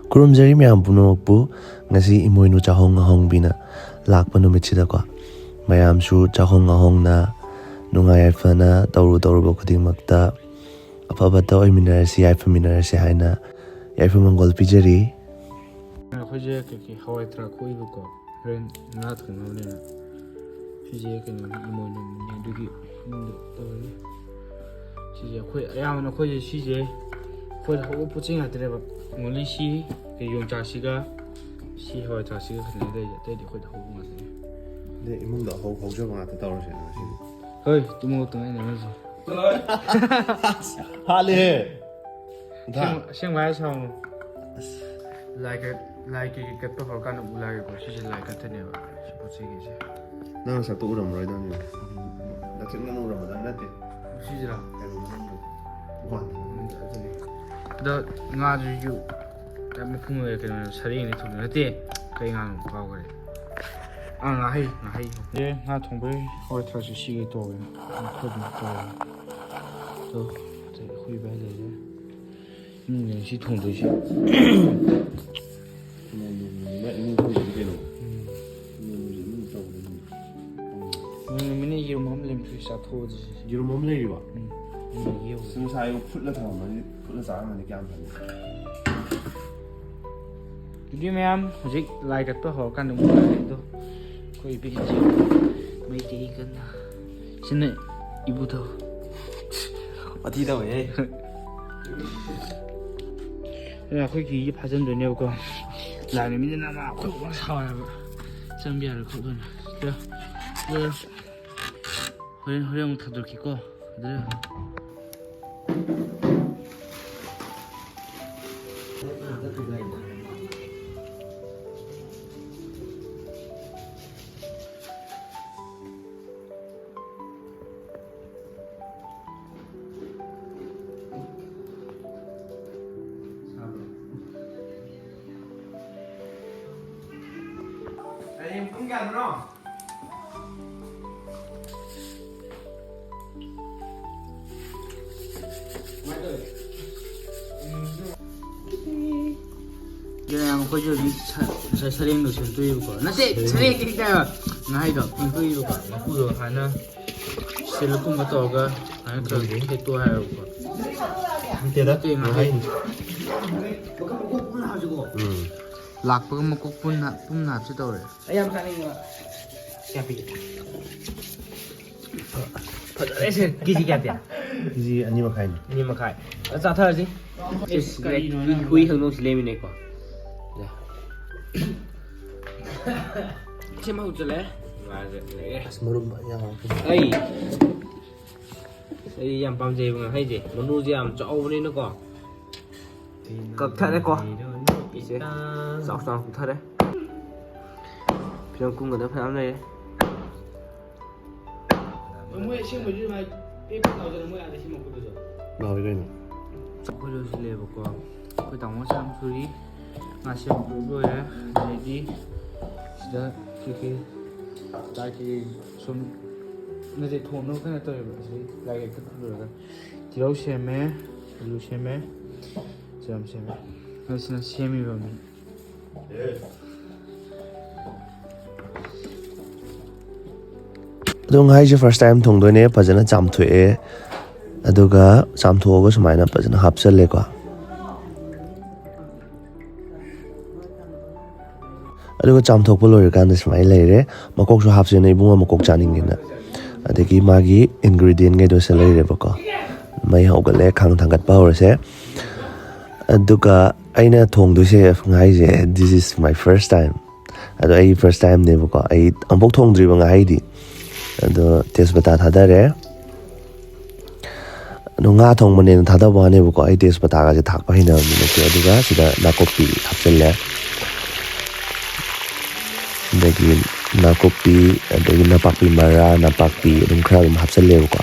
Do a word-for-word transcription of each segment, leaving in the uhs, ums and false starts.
ꯈꯨꯔꯨꯝꯖꯔꯤ ꯃꯌꯥꯝ ꯄꯨꯝꯅꯃꯛꯄꯨ꯫ ꯉꯁꯤ ꯏꯃꯣꯏꯅꯨ ꯆꯥꯛꯍꯣꯡ ꯉꯥꯍꯣꯡꯕꯤꯅ ꯂꯥꯛꯄ ꯅꯨꯃꯤꯠꯁꯤꯗꯀꯣ, ꯃꯌꯥꯝꯁꯨ ꯆꯥꯛꯍꯣꯡ ꯉꯥꯍꯣꯡꯅ ꯅꯨꯡꯉꯥꯏ ꯌꯥꯏꯐꯅ ꯇꯧꯔꯨ ꯇꯧꯔꯨꯕ ꯈꯨꯗꯤꯡꯃꯛꯇ ꯑꯐ ꯐꯠꯇ ꯑꯣꯏꯃꯤꯟꯅꯔꯁꯤ, ꯌꯥꯏꯐꯃꯤꯟꯅꯔꯁꯤ ꯍꯥꯏꯅ ꯌꯥꯏꯐ ꯃꯪꯒꯣꯜ ꯄꯤꯖꯔꯤ꯫ ꯑꯩꯈꯣꯏꯁꯦ ꯀꯩꯀꯩ ꯍꯋꯥꯏ ꯊꯔꯥꯛ ꯈꯣꯛꯏꯕꯀꯣ, ꯍꯣꯔꯦꯟ ꯉꯥ ꯊꯣꯡꯅꯕꯅꯤꯅ꯫ ꯁꯤꯁꯦ ꯀꯩꯅꯣꯅꯤ, ꯏꯃꯣꯏꯅꯨꯅꯤ, ꯑꯗꯨꯒꯤ ꯏꯃꯨꯡꯗ ꯇꯧꯔꯅꯤ꯫ ꯁꯤꯁꯦ ꯑꯩꯈꯣꯏ ꯑꯌꯥꯝꯕꯅ ꯑꯩꯈꯣꯏꯁꯦ ꯁꯤꯁꯦ ꯑꯩꯈꯣꯏꯗ ꯍꯧꯕ ꯄꯣꯠ ꯆꯩ ꯉꯥꯛꯇꯅꯦꯕ꯫ Only ꯁꯤ ꯀꯩ ꯌꯣꯡꯆꯥꯛꯁꯤꯒ ꯁꯤ ꯍꯋꯥꯏ ꯊꯔꯥꯛꯁꯤꯒ ꯈꯛꯇꯅꯦ ꯂꯩꯔꯤꯁꯦ, ꯑꯇꯩꯗꯤ ꯑꯩꯈꯣꯏꯗ ꯍꯧꯕ ꯉꯥꯛꯇꯅꯦ꯫ ꯑꯗꯩ ꯏꯃꯨꯡꯗ ꯍꯧ-, ꯍꯧꯖꯕ ꯉꯥꯛꯇ ꯇꯧꯔꯁꯦ ꯉꯁꯤꯗꯤ꯫ ꯍꯣꯏ, ꯇꯨꯝꯃꯣ ꯇꯨꯝꯃꯣ, ꯑꯩꯅ ꯍꯥꯏꯁꯦ꯫ ꯍꯥꯠꯂꯦꯍꯦ꯫ ꯑꯁꯦꯡꯕ, ꯑꯁꯦꯡꯕ ꯍꯥꯏꯔ ꯁꯥꯎꯅꯨ꯫ ꯑꯁ꯫ ꯂꯥꯏ ꯀꯠ-, ꯂꯥꯏ ꯀꯩꯀꯩ ꯀꯠꯄ ꯍꯧꯔꯀꯥꯟꯗ ꯑꯃꯨꯛ ꯂꯥꯛꯑꯒꯦꯀꯣ꯫ ꯁꯤꯁꯦ ꯂꯥꯏ ꯀꯠꯇꯣꯏꯅꯦꯕ꯫ ꯁꯤ ꯄꯣꯠ ꯆꯩꯈꯩꯁꯦ꯫ ꯅꯪ ꯅꯁꯛꯇꯣ ꯎꯔꯝꯃꯔꯣꯏꯗꯕꯅꯤ꯫ ꯅꯛꯁꯛ ꯅꯪ ꯎꯔꯝꯃꯗꯕ ꯅꯠꯇꯦ꯫ ꯁꯤꯁꯤꯔꯥ? ꯀꯩꯅꯣ ꯃꯅꯨꯡꯗ꯫ ꯋꯥꯟꯗ꯫ ꯎꯝ, ꯑꯗꯨꯅꯤ꯫ ꯑꯗꯣ ꯉꯥꯗꯨꯁꯨ ꯌꯥꯝ ꯃꯄꯨꯡ ꯑꯣꯏꯔꯦ, ꯀꯩꯅꯣ ꯁꯔꯦꯡꯅꯤ ꯊꯣꯡꯕ ꯅꯠꯇꯦ꯫ ꯀꯩ ꯉꯥꯅꯣ ꯀꯥꯎꯈ꯭ꯔꯦ꯫ ꯑꯥ, ꯉꯥꯍꯩ, ꯉꯥꯍꯩ꯫ ꯑꯦ, ꯉꯥ ꯊꯣꯡꯕꯩ ꯍꯋꯥꯏ ꯊꯔꯥꯛꯁꯦ ꯁꯤꯒꯦ ꯇꯧꯋꯦ꯫ ꯈꯔ ꯑꯗꯨꯝ ꯇꯧꯋꯦ꯫ ꯑꯗꯣ, ꯑꯇꯩ ꯑꯩꯈꯣꯏ ꯏꯕꯥꯏ ꯂꯩꯔꯦ꯫ ꯏꯃꯨꯡꯗ ꯉꯁꯤ ꯊꯣꯡꯗꯣꯏꯁꯦ꯫ ꯏꯃꯣꯏꯅꯨꯅ ꯏꯃꯨꯡ ꯊꯣꯡꯗꯣꯏꯅꯤ ꯀꯩꯅꯣ꯫ ꯎꯝ꯫ ꯏꯃꯣꯏꯅꯨꯁꯦ ꯏꯃꯨꯡ ꯀꯣꯗꯨꯁꯦ꯫ ꯌꯦꯔꯨꯝ ꯑꯃ ꯂꯩꯔꯤꯕ? ꯎꯝ꯫ ꯑꯩꯅ ꯌꯦꯡꯉꯨ꯫ ꯁꯤ ꯉꯁꯥꯏ ꯑꯌꯨꯛ ꯐꯨꯠꯂ ꯊꯝꯃꯝꯃꯗꯤ, ꯐꯨꯠꯂ ꯆꯥꯔꯝꯃꯗꯤ ꯀꯌꯥꯝ ꯐꯅꯤ? ꯑꯗꯨꯗꯤ ꯃꯌꯥꯝ ꯍꯧꯖꯤꯛ ꯂꯥꯏ ꯀꯠꯄ ꯍꯧꯔꯀꯥꯟꯗ ꯑꯃꯨꯛ ꯂꯥꯛꯑꯦ ꯑꯗꯣ, ꯑꯩꯈꯣꯏ ꯏꯕꯦꯟꯁꯦ ꯃꯩꯇꯩ ꯀꯟꯅ꯫ ꯁꯤꯅ ꯏꯕꯨꯙꯧ꯫ ꯋꯥꯊꯤ ꯇꯧꯋꯦꯍꯦ꯫ ꯑꯗꯨꯅ ꯑꯩꯈꯣꯏ ꯀꯤꯁꯦ ꯐꯥꯖꯤꯟꯗꯣꯏꯅꯦꯕꯀꯣ꯫ ꯂꯥꯏ ꯅꯨꯃꯤꯠꯅꯤꯅ ꯃꯥ ꯑꯩꯈꯣꯏ ꯋꯥ ꯁꯥꯎꯋꯦꯕ꯫ ꯆꯪꯕ ꯌꯥꯔꯣꯏ ꯈꯣꯠꯂꯣꯏꯅ꯫ ꯑꯗꯣ, ꯑꯗꯣ ꯍꯣꯔꯦꯟ, ꯍꯣꯔꯦꯟ ꯑꯃꯨꯛ ꯊꯥꯗꯣꯛꯀꯦꯀꯣ꯫ ꯑꯗꯨꯗ ꯍꯌꯦꯡ ꯄꯨꯡ ꯀꯌꯥꯗꯅꯣ? ꯑꯗꯨꯅ ꯌꯥꯝ ꯑꯩꯈꯣꯏꯁꯨ ꯍꯧꯖꯤꯛ ꯁ-, ꯉꯁꯥꯏ ꯁꯔꯦꯡꯗꯣ ꯁꯦꯝꯗꯣꯛꯏꯕꯀꯣ꯫ ꯅꯠꯇꯦ, ꯁꯔꯦꯡ꯫ ꯁꯔꯦꯡꯗꯤ ꯅꯠꯇꯦ ꯍꯥꯏꯕ꯫ ꯉꯥꯍꯩꯗꯣ ꯁꯦꯝꯗꯣꯛꯏꯕꯀꯣ꯫ ꯃꯀꯨꯗꯣ ꯍꯥꯟꯅ ꯁꯤꯜꯀꯨꯝꯕ ꯇꯧꯔꯒ ꯁꯨꯃꯥꯏꯅ ꯈꯔ ꯈꯦꯠꯇꯣꯛ ꯍꯥꯏꯌꯦꯕꯀꯣ꯫ ꯅꯠꯇꯦꯗ, ꯅꯠꯇꯦ, ꯉꯥꯍꯩ꯫ ꯉꯥꯍꯩ꯫ ꯎꯝ꯫ ꯂꯥꯛꯄꯒ ꯃꯀꯣꯛ ꯄꯨꯟꯅ, ꯄꯨꯟꯅ ꯍꯥꯞꯁꯤ ꯇꯧꯔꯦ꯫ ꯑꯩ ꯌꯥꯝ ꯆꯥꯅꯤꯡꯉꯦꯕ꯫ ꯀꯌꯥ ꯄꯤꯒꯦ? ꯐꯖꯔꯦ ꯁꯦ꯫ ꯀꯦꯖꯤ ꯀꯌꯥ ꯄꯤ? ꯀꯦꯖꯤ ꯑꯅꯤ ꯃꯈꯥꯏꯅꯤ꯫ ꯑꯅꯤ ꯃꯈꯥꯏ꯫ ꯑ, ꯆꯥꯊꯔꯁꯤ꯫ ꯏꯁ, ꯀꯔꯤꯅꯣ ꯅꯪ? ꯍꯨꯏ ꯍꯧꯗꯣꯡꯁꯤ ꯂꯦꯝꯃꯤꯅꯦꯀꯣ꯫ ꯌꯥ꯫ ꯁꯦꯝꯕ ꯍꯧꯖꯤꯜꯂꯦ꯫ ꯉꯥꯁꯦ ꯂꯩꯔꯦ꯫ ꯑꯁ, ꯃꯔꯨꯝ ꯌꯥꯝ ꯑꯩ, ꯑꯩ ꯌꯥꯝ ꯄꯥꯝꯖꯩꯕ ꯉꯥꯍꯩꯁꯦ꯫ ꯃꯔꯨꯁꯦ ꯌꯥꯝ ꯆꯥꯎꯕꯅꯤꯅꯀꯣ꯫ ꯀꯛꯊꯠꯂꯦꯀꯣ꯫ ꯏꯁꯦ ꯆꯥꯎ ꯆꯥꯎ ꯀꯛꯊꯠꯂꯦ꯫ ꯐꯤꯂꯝ ꯀꯨꯝꯒꯗꯕ ꯐꯅꯌꯥꯝ ꯂꯩꯔꯦ꯫ ꯃꯣꯏ ꯑꯁꯦꯡꯕꯩꯁꯨ ꯃꯥꯏ ꯄꯦꯛ ꯄꯦꯛ ꯂꯥꯎꯖꯔ ꯃꯣꯏ ꯑꯥꯗ ꯁꯦꯝꯃꯛꯄꯗꯨꯁꯨ꯫ ꯂꯥꯎꯋꯦ ꯀꯩꯅꯣ꯫ ꯑꯩꯈꯣꯏ ꯂꯣꯏꯁꯤꯜꯂꯦꯕꯀꯣ꯫ ꯑꯩꯈꯣꯏ ꯇꯥꯃꯣ ꯆꯥꯛ ꯁꯨꯔꯤ꯫ ꯉꯥ ꯁꯦꯝꯕ ꯂꯣꯏꯔꯦ꯫ ꯑꯗꯩꯗꯤ ꯁꯤꯗ ꯀꯩꯀꯩ ꯂꯥꯏ ꯀꯩꯀꯩ ꯁꯨꯝ ꯅꯠꯇꯦ, ꯊꯣꯡꯅꯕ ꯀꯩꯅꯣ ꯇꯧꯋꯦꯕ꯫ ꯑꯁꯤꯗꯩ ꯂꯥꯏ ꯀꯩꯀꯩ ꯀꯠꯄ ꯂꯣꯏꯔꯒ ꯇꯤꯜꯍꯧ ꯁꯦꯝꯃꯦ, ꯑꯂꯨ ꯁꯦꯝꯃꯦ, ꯆꯅꯝ ꯁꯦꯝꯃꯦ꯫ ꯑꯁꯤꯅ ꯁꯦꯝꯃꯤꯕ ꯃꯤ꯫ ꯑꯗꯣ ꯉꯥꯍꯩꯁꯦ first time ꯊꯣꯡꯗꯣꯏꯅꯦ, ꯐꯖꯅ ꯆꯥꯝꯊꯣꯛꯑꯦ꯫ ꯑꯗꯨꯒ ꯆꯥꯝꯊꯣꯛꯑꯒ ꯁꯨꯃꯥꯏꯅ ꯐꯖꯅ ꯍꯥꯞꯆꯜꯂꯦꯀꯣ꯫ ꯑꯗꯨꯒ ꯆꯥꯝꯊꯣꯛꯄ ꯂꯣꯏꯔꯀꯥꯟꯗ ꯁꯨꯃꯥꯏꯅ ꯂꯩꯔꯦ꯫ ꯃꯀꯣꯛꯁꯨ ꯍꯥꯞꯁꯦꯅ ꯏꯕꯨꯡꯉꯣ ꯃꯀꯣꯛ ꯆꯥꯅꯤꯡꯉꯦꯅ꯫ ꯑꯗꯒꯤ ꯃꯥꯒꯤ ingredientꯉꯩꯗꯣ ꯁꯤꯗ ꯂꯩꯔꯦꯕꯀꯣ꯫ ꯃꯩ ꯍꯧꯒꯠꯂꯦ, ꯈꯥꯡ ꯊꯥꯡꯒꯠꯄ ꯍꯧꯔꯁꯦ꯫ ꯑꯗꯨꯒ ꯑꯩꯅ ꯊꯣꯡꯗꯣꯏꯁꯦ ꯉꯥꯍꯩꯁꯦ, this is my first time꯫ ꯑꯗꯣ ꯑꯩ first timeꯅꯦꯕꯀꯣ, ꯑꯩ ꯑꯃꯨꯛꯐꯥꯎ ꯊꯣꯡꯗ꯭ꯔꯤꯕ ꯉꯥꯍꯩꯗꯤ꯫ ꯑꯗꯣ ꯇꯦꯖꯄꯇꯥ ꯊꯥꯗꯔꯦ꯫ ꯑꯗꯣ ꯉꯥ ꯊꯣꯡꯕꯅꯦꯅ ꯊꯥꯗꯕ ꯋꯥꯅꯦꯕꯀꯣ, ꯑꯩ ꯇꯦꯖꯄꯇꯥꯒꯁꯦ ꯊꯥꯛꯄ ꯍꯩꯅꯕ ꯃꯤ ꯅꯠꯇꯦ꯫ ꯑꯗꯨꯒ ꯁꯤꯗ ꯅꯥꯀꯨꯞꯄꯤ ꯍꯥꯞꯆꯤꯜꯂꯦ꯫ ꯑꯗꯒꯤ ꯅꯥꯀꯨꯞꯄꯤ, ꯑꯗꯒꯤ ꯅꯄꯥꯛꯄꯤ ꯃꯔꯥ, ꯅꯄꯥꯛꯄꯤ ꯑꯗꯨꯝ ꯈꯔ ꯑꯗꯨꯝ ꯍꯥꯞꯆꯤꯜꯂꯦꯕꯀꯣ꯫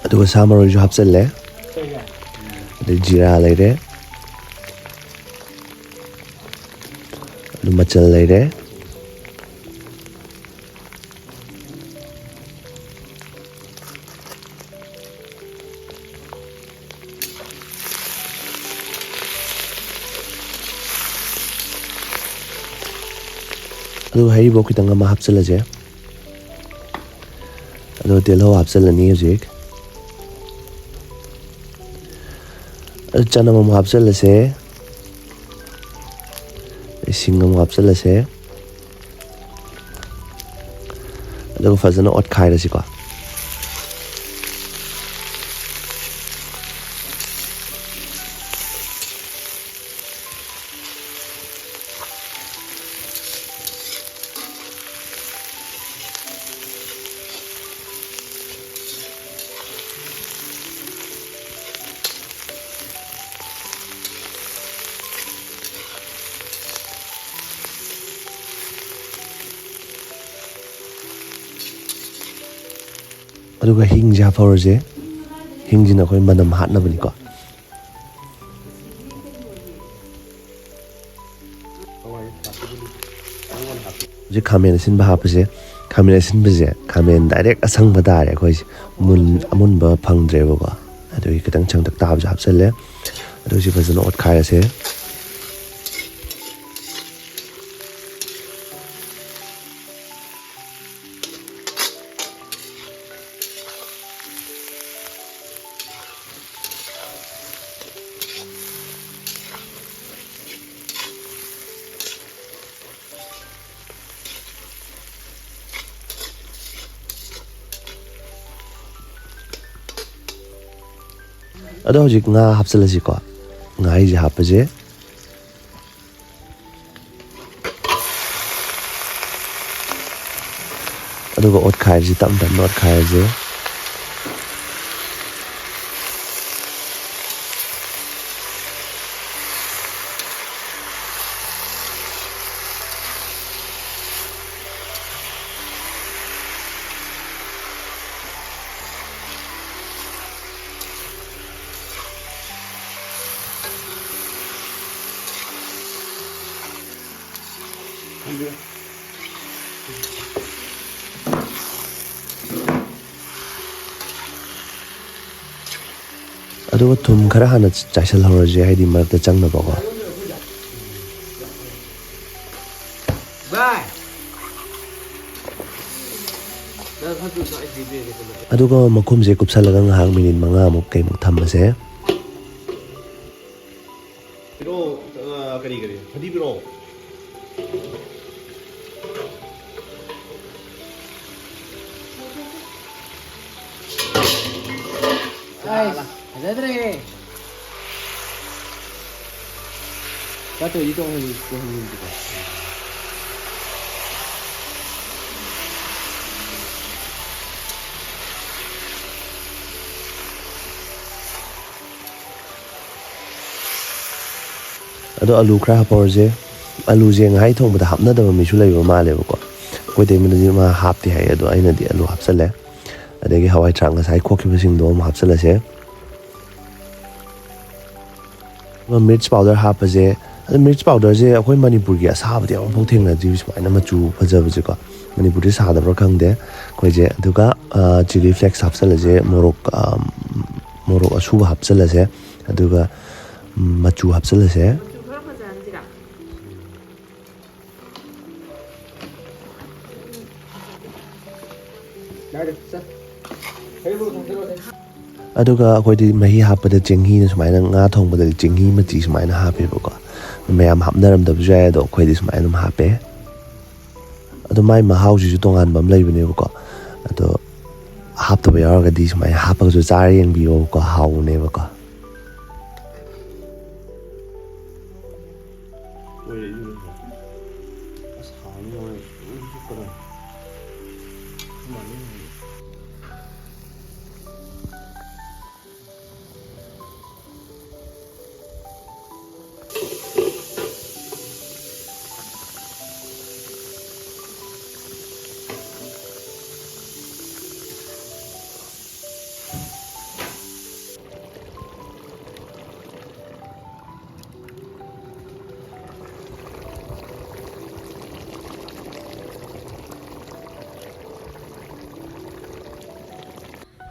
ꯑꯗꯨꯒ ꯁꯥ ꯃꯔꯣꯏꯁꯨ ꯍꯥꯞꯆꯤꯜꯂꯦ꯫ ꯑꯗꯩ ꯖꯤꯔꯥ ꯂꯩꯔꯦ꯫ ꯑꯗꯨ ꯃꯆꯜ ꯂꯩꯔꯦ꯫ ꯑꯗꯨꯒ ꯍꯩꯔꯤꯕꯣꯞ ꯈꯤꯇꯪ ꯑꯃ ꯍꯥꯞꯆꯤꯜꯂꯁꯦ꯫ ꯑꯗꯨꯒ ꯇꯤꯜꯍꯧ ꯍꯥꯞꯆꯤꯜꯂꯅꯤ ꯍꯧꯖꯤꯛ꯫ ꯑꯗꯨ ꯆꯅꯝ ꯑꯃꯨꯛ ꯍꯥꯞꯆꯤꯜꯂꯁꯦ꯫ ꯏꯁꯤꯡ ꯑꯃꯨꯛ ꯍꯥꯞꯆꯤꯜꯂꯁꯦ꯫ ꯑꯗꯨꯒ ꯐꯖꯅ ꯑꯣꯠꯈꯥꯏꯔꯁꯤꯀꯣ꯫ ꯑꯗꯨꯒ ꯍꯤꯡꯁꯦ ꯍꯥꯞꯍꯧꯔꯁꯦ꯫ ꯍꯤꯡꯁꯤꯅ ꯑꯩꯈꯣꯏ ꯃꯅꯝ ꯍꯥꯠꯅꯕꯅꯤꯀꯣ꯫ ꯍꯧꯖꯤꯛ ꯈꯥꯃꯦꯟ ꯑꯁꯤꯟꯕ ꯍꯥꯞꯄꯁꯦ, ꯈꯥꯃꯦꯟ ꯑꯁꯤꯟꯕꯁꯦ ꯈꯥꯃꯦꯟ ꯗꯥꯏꯔꯦꯛ ꯑꯁꯪꯕ ꯇꯥꯔꯦ ꯑꯩꯈꯣꯏꯁꯦ꯫ ꯃꯨꯟ-, ꯑꯃꯨꯟꯕ ꯐꯪꯗ꯭ꯔꯦꯕꯀꯣ꯫ ꯑꯗꯨꯒꯤ ꯈꯤꯇꯪ ꯁꯪꯇꯛ ꯇꯥꯕꯁꯨ ꯍꯥꯞꯆꯜꯂꯦ꯫ ꯑꯗꯨ ꯁꯤ ꯐꯖꯅ ꯑꯣꯠꯈꯥꯏꯔꯁꯦ꯫ ꯑꯗꯣ ꯍꯧꯖꯤꯛ ꯉꯥ ꯍꯥꯞꯆꯤꯜꯂꯁꯤꯀꯣ꯫ ꯉꯥꯍꯩꯁꯦ ꯍꯥꯞꯄꯁꯦ꯫ ꯑꯗꯨꯒ ꯑꯣꯠꯈꯥꯏꯔꯁꯤ, ꯇꯞ ꯇꯞꯅ ꯑꯣꯠꯈꯥꯏꯔꯁꯤ꯫ ꯑꯗꯨꯒ ꯊꯨꯝ ꯈꯔ ꯍꯥꯟꯅ ꯆꯥꯏꯁꯤꯜꯍꯧꯔꯁꯦ, ꯍꯥꯏꯗꯤ ꯃꯔꯛꯇ ꯆꯪꯅꯕꯀꯣ꯫ ꯑꯗꯨꯒ ꯃꯈꯨꯝꯁꯦ ꯀꯨꯞꯁꯜꯂꯒ ꯉꯥꯏꯍꯥꯛ ꯃꯤꯅꯤꯠ ꯃꯉꯥꯃꯨꯛ ꯀꯩꯃꯨꯛ ꯊꯝꯃꯁꯦ꯫ ꯄꯤꯔꯛꯑꯣ, ꯑ, ꯀꯔꯤ, ꯀꯔꯤ? ꯐꯗꯤ ꯄꯤꯔꯛꯑꯣ꯫ ꯑꯥꯏꯁ, ꯐꯖꯗ꯭ꯔꯦꯍꯦ꯫ ꯆꯥꯇꯣꯏꯗꯤ ꯇꯣꯡꯍꯜ-, ꯇꯣꯡꯍꯟꯒꯨꯝꯁꯤꯀꯣ꯫ ꯑꯗꯣ ꯑꯂꯨ ꯈꯔ ꯍꯥꯞꯍꯧꯔꯁꯦ꯫ ꯑꯂꯨꯁꯦ ꯉꯥꯍꯩ ꯊꯣꯡꯕꯗ ꯍꯥꯞꯅꯗꯕ ꯃꯤꯁꯨ ꯂꯩꯕ ꯃꯥꯜꯂꯦꯕꯀꯣ꯫ ꯑꯩꯈꯣꯏ ꯇꯩꯃꯅꯗꯤ ꯃꯥ ꯍꯥꯞꯇꯦ ꯍꯥꯏ, ꯑꯗꯣ ꯑꯩꯅꯗꯤ ꯑꯂꯨ ꯍꯥꯞꯆꯜꯂꯦ꯫ ꯑꯗꯒꯤ ꯍꯋꯥꯏ ꯊ꯭ꯔꯥꯛ ꯉꯁꯥꯏ ꯈꯣꯛꯈꯤꯕꯁꯤꯡꯗꯣ ꯑꯃꯨꯛ ꯍꯥꯞꯆꯜꯂꯁꯦ꯫ ꯑꯗꯨꯒ ꯃꯤꯔꯆ ꯄꯥꯎꯗꯔ ꯍꯥꯞꯄꯁꯦ꯫ ꯑꯗꯣ ꯃꯤꯔꯆ ꯄꯥꯎꯗꯔꯁꯦ ꯑꯩꯈꯣꯏ ꯃꯅꯤꯄꯨꯔꯒꯤ ꯑꯁꯥꯕꯗꯤ ꯑꯃꯨꯛꯐꯥꯎ ꯊꯦꯡꯅꯗ꯭ꯔꯤ, ꯁꯨꯃꯥꯏꯅ ꯃꯆꯨ ꯐꯖꯕꯁꯦꯀꯣ꯫ ꯃꯅꯤꯄꯨꯔꯗꯤ ꯁꯥꯗꯕ꯭ꯔꯥ ꯈꯪꯗꯦ ꯑꯩꯈꯣꯏꯁꯦ꯫ ꯑꯗꯨꯒ ꯆꯤꯂꯤ ꯐ꯭ꯂꯦꯛꯁ ꯍꯥꯞꯆꯜꯂꯁꯦ, ꯃꯣꯔꯣꯛ, ꯃꯣꯔꯣꯛ ꯑꯁꯨꯕ ꯍꯥꯞꯆꯜꯂꯁꯦ, ꯑꯗꯨꯒ ꯃꯆꯨ ꯍꯥꯞꯆꯜꯂꯁꯦ꯫ ꯑꯗꯨꯒ ꯑꯩꯈꯣꯏꯗꯤ ꯃꯍꯤ ꯍꯥꯞꯄꯗ ꯆꯦꯡꯍꯤꯅ, ꯁꯨꯃꯥꯏꯅ ꯉꯥ ꯊꯣꯡꯕꯗꯗꯤ ꯆꯦꯡꯍꯤ ꯃꯆꯤ ꯁꯨꯃꯥꯏꯅ ꯍꯥꯞꯄꯦꯕꯀꯣ꯫ ꯃꯌꯥꯝ ꯍꯥꯞꯅꯔꯝꯗꯕꯁꯨ ꯌꯥꯏ, ꯑꯗꯣ ꯑꯩꯈꯣꯏꯗꯤ ꯁꯨꯃꯥꯏꯅ ꯑꯗꯨꯝ ꯍꯥꯞꯄꯦ꯫ ꯑꯗꯣ ꯃꯥꯏ ꯃꯍꯥꯎꯁꯤꯁꯨ ꯇꯣꯉꯥꯟꯕ ꯑꯃ ꯂꯩꯕꯅꯦꯕꯀꯣ꯫ ꯑꯗꯣ ꯍꯥꯞꯇꯕ ꯌꯥꯎꯔꯒꯗꯤ ꯁꯨꯃꯥꯏꯅ ꯍꯥꯞꯄꯒꯁꯨ ꯆꯥꯔ ꯌꯦꯡꯕꯤꯌꯣꯕꯀꯣ, ꯍꯥꯎꯕꯅꯦꯕꯀꯣ꯫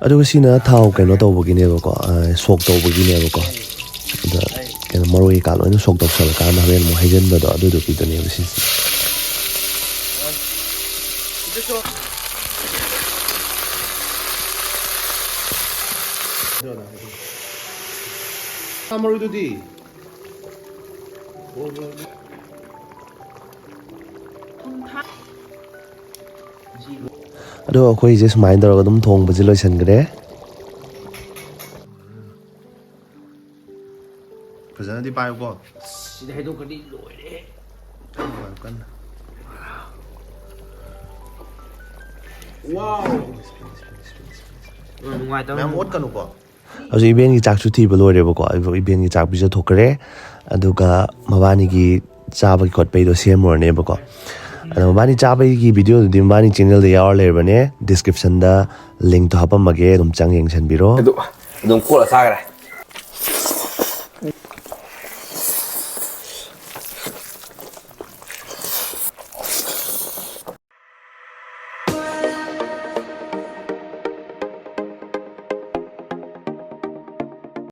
ꯑꯗꯨꯒ ꯁꯤꯅ ꯊꯥꯎ ꯀꯩꯅꯣ ꯇꯧꯕꯒꯤꯅꯦꯕꯀꯣ, ꯁꯣꯛ ꯇꯧꯕꯒꯤꯅꯦꯕꯀꯣ꯫ ꯑꯗ ꯀꯩꯅꯣ, ꯃꯔꯣꯏ ꯀꯩꯀꯥ ꯂꯣꯏꯅ ꯁꯣꯛ ꯇꯧꯁꯜꯂꯀꯥꯟꯗ ꯍꯣꯔꯦꯟ ꯑꯃꯨꯛ ꯍꯩꯖꯤꯟꯕꯗꯣ, ꯑꯗꯨꯗꯨꯒꯤꯗꯨꯅꯦꯕ ꯁꯤꯁꯦ꯫ ꯁꯥ ꯃꯔꯣꯏꯗꯨꯗꯤ? ꯑꯗꯣ ꯑꯩꯈꯣꯏꯁꯦ ꯁꯨꯃꯥꯏꯅ ꯇꯧꯔꯒ ꯑꯗꯨꯝ ꯊꯣꯡꯕꯁꯦ ꯂꯣꯏꯁꯤꯟꯈ꯭ꯔꯦ꯫ ꯐꯖꯅꯗꯤ ꯄꯥꯏꯌꯨꯀꯣ꯫ ꯁꯤꯗ ꯍꯩꯗꯣꯛꯈ꯭ꯔꯗꯤ ꯂꯣꯏꯔꯦ꯫ ꯀꯟꯅ ꯄꯥꯏꯌꯨ, ꯀꯟꯅ꯫ ꯋꯥꯎ! ꯅꯨꯡꯉꯥꯏꯇꯕ ꯃꯌꯥꯝ ꯑꯣꯠꯀꯅꯨꯀꯣ꯫ ꯍꯧꯖꯤꯛ ꯏꯕꯦꯟꯒꯤ ꯆꯥꯛꯁꯨ ꯊꯤꯕ ꯂꯣꯏꯔꯦꯕꯀꯣ꯫ ꯑꯩꯕꯨ ꯏꯕꯦꯟꯒꯤ ꯆꯥꯛ ꯄꯤꯖꯊꯣꯛꯈ꯭ꯔꯦ꯫ ꯑꯗꯨꯒ ꯃꯕꯥꯅꯤꯒꯤ ꯆꯥꯕꯒꯤ ꯈꯣꯠꯄꯩꯗꯣ ꯁꯦꯝꯃꯨꯔꯅꯦꯕꯀꯣ꯫ ꯑꯗꯣ ꯃꯕꯥꯅꯤ ꯆꯥꯕꯒꯤ ꯚꯤꯗꯤꯑꯣꯗꯨꯗꯤ ꯃꯕꯥꯅꯤ ꯆꯦꯅꯦꯜꯗ ꯌꯥꯎꯔ ꯂꯩꯔꯕꯅꯦ꯫ ꯗꯤꯁꯀ꯭ꯔꯤꯞꯁꯟꯗ ꯂꯤꯡꯛꯇꯣ ꯍꯥꯞꯄꯝꯃꯒꯦ, ꯑꯗꯨꯝ ꯆꯪ ꯌꯦꯡꯁꯟꯕꯤꯔꯣ꯫ ꯑꯗꯨ ꯑꯗꯨꯝ ꯀꯣꯠꯂ ꯆꯥꯈ꯭ꯔꯦ꯫